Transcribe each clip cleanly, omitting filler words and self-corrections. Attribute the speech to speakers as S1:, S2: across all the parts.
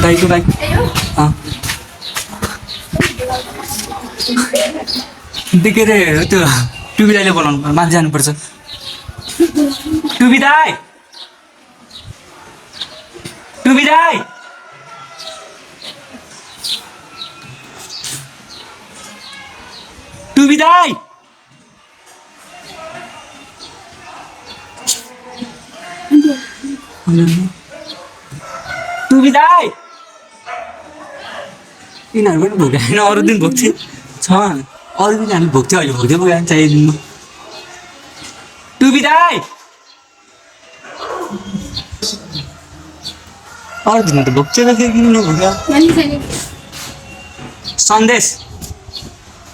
S1: दाइको दाइ के अरे त्यो टुबी दाइले बोलाउनु माथि जानुपर्छ टुबी दाइ टुबी दाइ टुबी दाइ टुबी दाइ यिनीहरू पनि भोग्यो होइन अरू दिन भोग्छ छ अरू दिन हामी भोग्थ्यो अहिले भोग्दै पुग्यो चाहियो दिनमा टुबी दाइ अरू दिनमा त भोग्छ त फेरि किन नभोग्यो सन्देश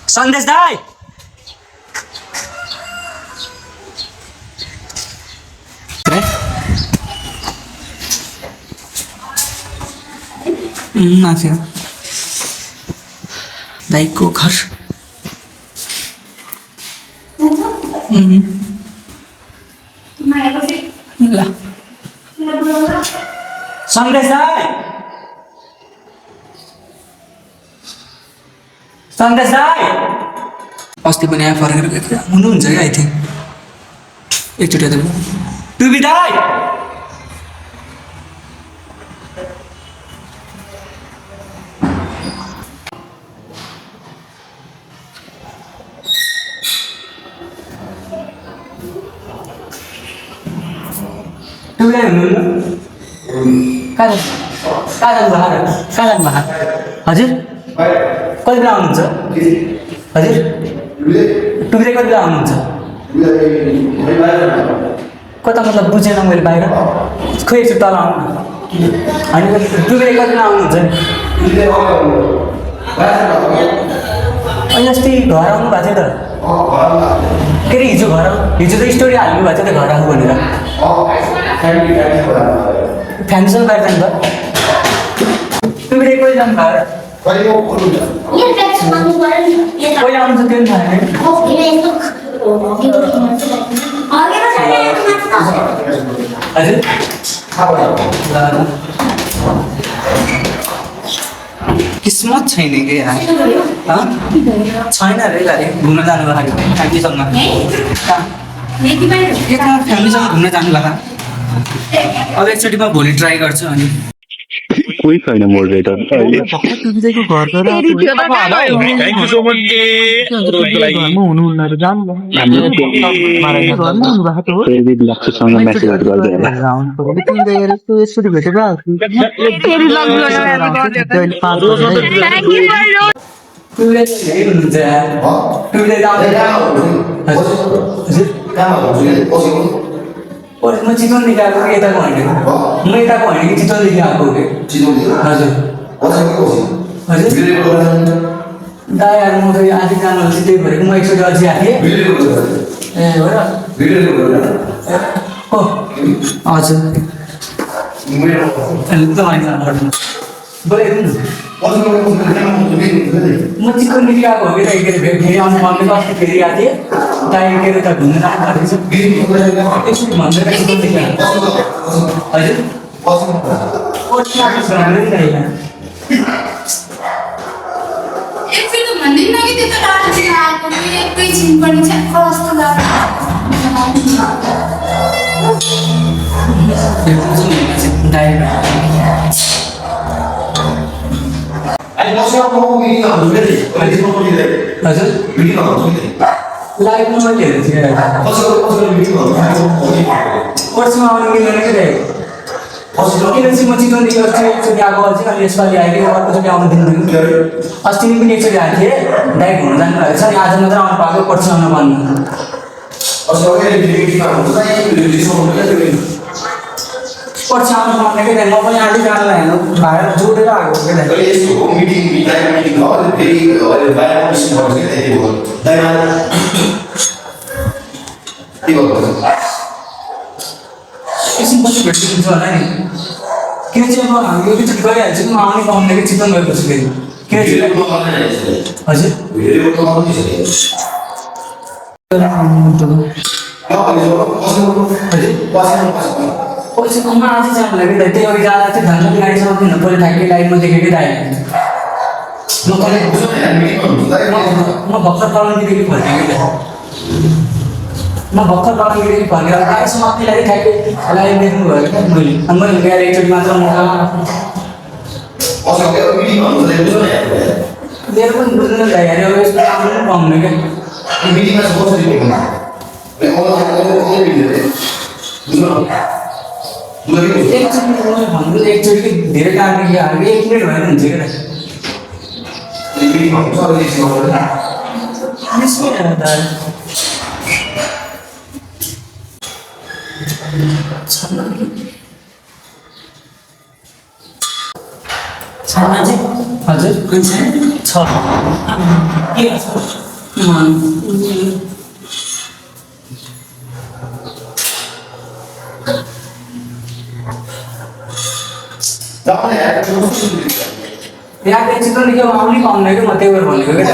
S1: सन्देश दाइ माथि दाइको घर ल सन्देश दाइ सन्देश दाइ अस्ति पनि यहाँ फर्केर गएको हुनुहुन्छ क्या आई थिङ्क एकचोटि त टुबी दाइ टुबी दाइ हुनुहुन्न कहाँ जानु भएको हजुर कति बेला आउनुहुन्छ हजुर टुबी दाइ कति बेला आउनुहुन्छ कता मतलब बुझेन मैले बाहिर खोइ एकचोटि तल आउनु होइन टुबी दाइ कति बेला आउनुहुन्छ अनि अस्ति घर आउनु भएको थियो त के अरे हिजो त स्टोरी हाल्नु भएको थियो त घर आउनु भनेर फ्यामिलीसँग बाहिर जानु भयो टुबी दाइ कहिले जानु भयो कहिले आउँछ त्यो पनि थाहा किस्मत छैन कि छैन अरे गाडी घुम्न जानु लाग्यो फ्यामिलीसँग फ्यामिलीसँग घुम्न जानु लाग्यो अब एकचोटि म भोलि ट्राई गर्छु अनि
S2: कोही छैन मोडरेटर अहिले
S1: म चितवनदेखि आएको कि यताको होइन म यताको होइन कि चितवनदेखि आएको कि हजुर दाइ यार म त आधी जानु त्यही भएर म एकचोटि अझै आएँ ए हो र हो हजुर म चितवनदेखि आएको हो कि दाइ के अरे फेरि आउनु मम्मी त अस्ति फेरि आएको थिएँ दाइ के अरे त घुम्न राख्नु एकचोटि भन्दै चितवनदेखि आएको हजुर लाइभ मैले हेरेको थिएँ पर्सिमा आउनु मिल्दैन क्या किन चाहिँ म चितवनदेखि अस्ति एकचोटि आएको अझै अनि यसपालि आएँ कि अर्कोचोटि आउनु दिनुहुन्न अस्ति पनि एकचोटि आएको थिएँ दाइ घुम्न जानुभएको छ अनि आज मात्र आउनु पाएको पर्सि आउनु भन्नु पर्सि आउनु पाउने क्या म पनि आधी जानलाई हेर्नु भाडा जोडेर आएको एकछिन पछि भेटिन्छ होला नि किन चाहिँ अब हामी एकचोटि गइहाल्छु म आउने पाउने कि चितवन गएपछि फेरि हजुर पैसा कमा आज जानु लागि त त्यो अघि जाँदा चाहिँ धनको गाडी सक्दिनँ पहिले ठ्याक्कै लाइनमा देखेकै दाइ म भर्खर कलङ्कीदेखि फर्केको म भर्खर कलङ्कीदेखि फर्केर गाडीसम्म अघिलाई ठ्याक्कै लाइन देख्नु भयो क्या मैले अनि मैले गएर एकचोटि मात्र मेरो पनि बुझ्नु दाइ अरे अब यस्तो राम्रो पनि पाउनु क्या एकचोटि धेरै टाढो हामी 1 मिनट भएर हुन्छ क्या हजुर कुन छ यहाँ चित्र लेख्यो आउनै पाउनु क्या म त्यही भएर भनेको क्या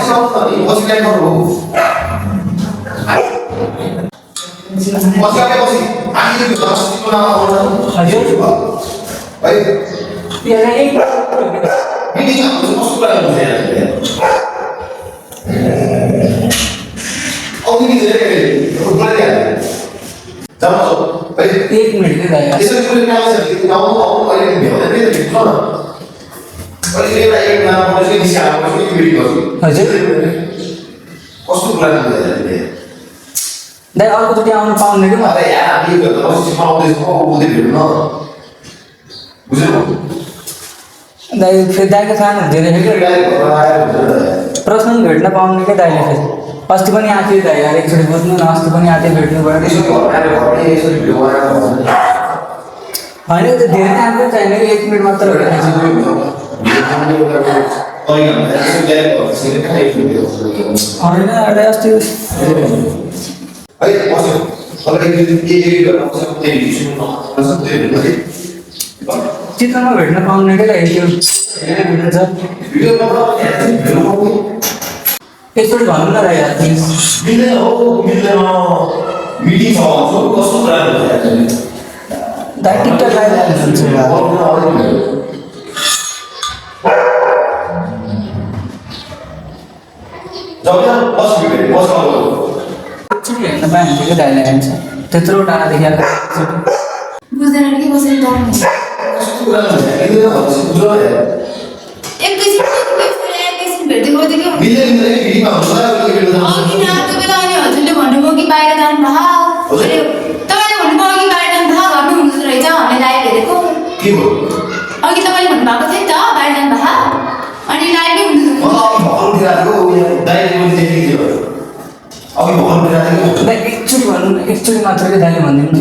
S1: एक मिनट के दाइ दाइ अर्कोचोटि आउनु पाउनु क्या दाइ फेरि दाइको सानो धेरै प्रश्न पनि भेट्न पाउनु क्या दाइले फेरि अस्ति पनि आएको थियो दाइ एकचोटि बुझ्नु न अस्ति पनि आएको थियो भेट्नु भयो होइन त्यो धेरै टाइम पनि चाहिने 1 मिनट मात्र होइन अरे अस्ति चित्रमा भेट्न पाउनु क्या दाइ त्यो भेट्नु छ एकचोटि भनौँ न दाइ दाइ टिकटक लगाइदिनुहुन्छ हेर्न पाइन्छ क्या दाइलाई हेर्छ त्यत्रो टाढादेखि आएको
S3: बुझ्दैन कि कसरी दर्ने एकैछिन भेट्दै गयो त्यो के अघि न त्यो बेला अनि हजुरले भन्नुभयो कि बाहिर जानु भा अरे तपाईँले भन्नुभयो अघि बाहिर जानु भा घरमै हुनुहुँदो रहेछ भनेर लाइभ हेरेको अघि तपाईँले भन्नुभएको थियो नि त बाहिर जानु भा अनि लाइभमै हुनुहुँदो
S1: एकचोटि भनौँ न एकचोटि मात्र क्या दाइले भनिदिनु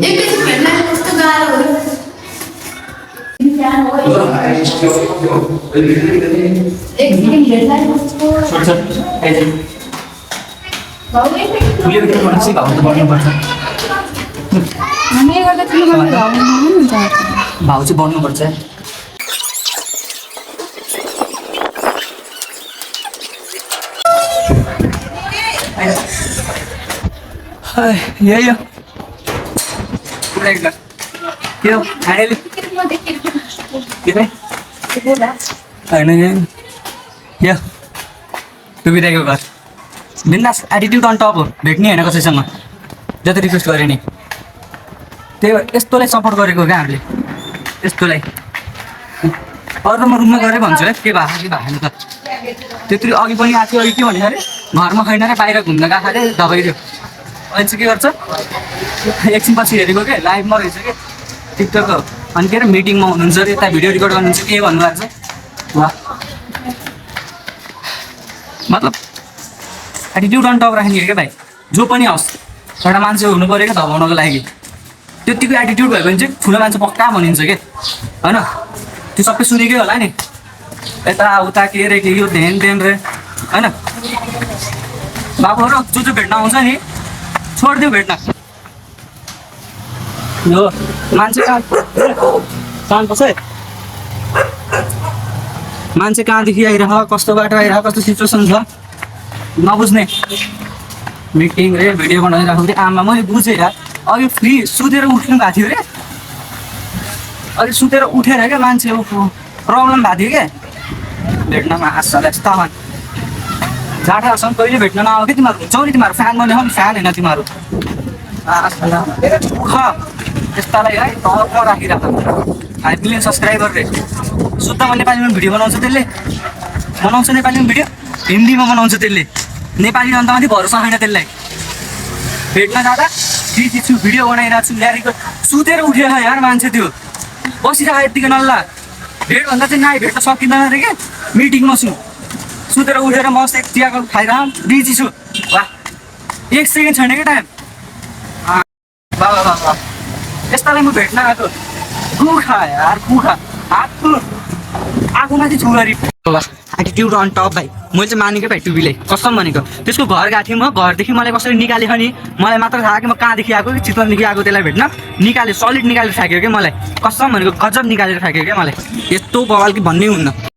S3: एकैछिन भेट्न कस्तो गाह्रो हो एकछिन भेट्न कस्तो
S1: भाउ चाहिँ बढ्नुपर्छ यही हो के हो खाएले होइन यो टुबिदाको घर बिन्दास एटिट्युड अन टप हो भेट्ने होइन कसैसँग जति रिक्वेस्ट गरे नि त्यही यस्तोलाई सपोर्ट गरेको क्या हामीले यस्तोलाई अरू म रुममा गएर भन्छु है के भएको के भएन त त्यत्रो अघि पनि आएको थियो अघि के भने अरे घरमा खैन अरे बाहिर घुम्न गएको अरे दबाइदियो अहिले चाहिँ के गर्छ एकछिन पछि हेरेको क्या लाइभमा रहेछ कि टिकटक अनि के अरे मिटिङमा हुनुहुन्छ अरे यता भिडियो रेकर्ड गर्नुहुन्छ के भन्नुभएको छ वा मतलब एटिट्युड अन टप राख्ने क्या भाइ जो पनि आओस् एउटा मान्छे हुनु पऱ्यो क्या धपाउनको लागि त्यतिको एटिट्युड भयो भने चाहिँ ठुलो मान्छे पक्का भनिन्छ क्या होइन त्यो सबै सुनेकै होला नि यता उता के रे के यो ध्यान रे होइन बाबुहरू जो भेट्न आउँछ नि छोडिदियो भेट्न यो मान्छे कहाँ बस्छ मान्छे कहाँदेखि आइरह कस्तो बाटो आइरह कस्तो सिचुएसन छ नबुझ्ने मिटिङ रे भिडियो बनाइरहेको थिएँ आमा मैले बुझेँ यार अघि फ्री सुतेर उठ्नु भएको थियो रे अघि सुतेर उठेर क्या मान्छे प्रब्लम भएको थियो क्या भेट्नमा आशा यस्ता जाठाहरूसँग कहिले भेट्न नआऊ कि तिमीहरू हुन्छौ नि तिमीहरू फ्यान बन्यो नि फ्यान होइन तिमीहरू यस्तालाई है तलमा राखिरहेको हामी मिलियन सब्सक्राइबर रे शुद्धमा नेपालीमा भिडियो बनाउँछ त्यसले बनाउँछ नेपालीमा भिडियो हिन्दीमा बनाउँछ त्यसले नेपाली जनतामाथि भरोसा छैन त्यसलाई भेट्न जाँदा के छु भिडियो बनाइरहेको छु ल्याएको सुतेर उठेर यार मान्छे त्यो बसिरहेको यत्तिकै नल्ला भेटभन्दा चाहिँ नाइ भेट्न सकिँदैन अरे क्या मिटिङमा छु सुतेर उठेर मस्त एक चियाको खाइरह बिजी छु वाह 1 सेकेन्ड छैन क्या टाइम वाह यस्तालाई म भेट्न आएको कुखा यार कुखा हातको आफूमाथि छुगरी एटिट्युड अन टप भाइ मैले चाहिँ मानेको भाइ टुबीलाई कसम भनेको त्यसको घर गएको थिएँ म घरदेखि मलाई कसरी निकाल्यो नि मलाई मात्र थाहा कि म कहाँदेखि आएको कि चितवनदेखि आएको त्यसलाई भेट्न निकाल्यो सलिड निकालेर फ्याँक्यो क्या मलाई कसम भनेको गजब निकालेर फ्याँक्यो क्या मलाई यस्तो बवाल कि भन्नै हुन्न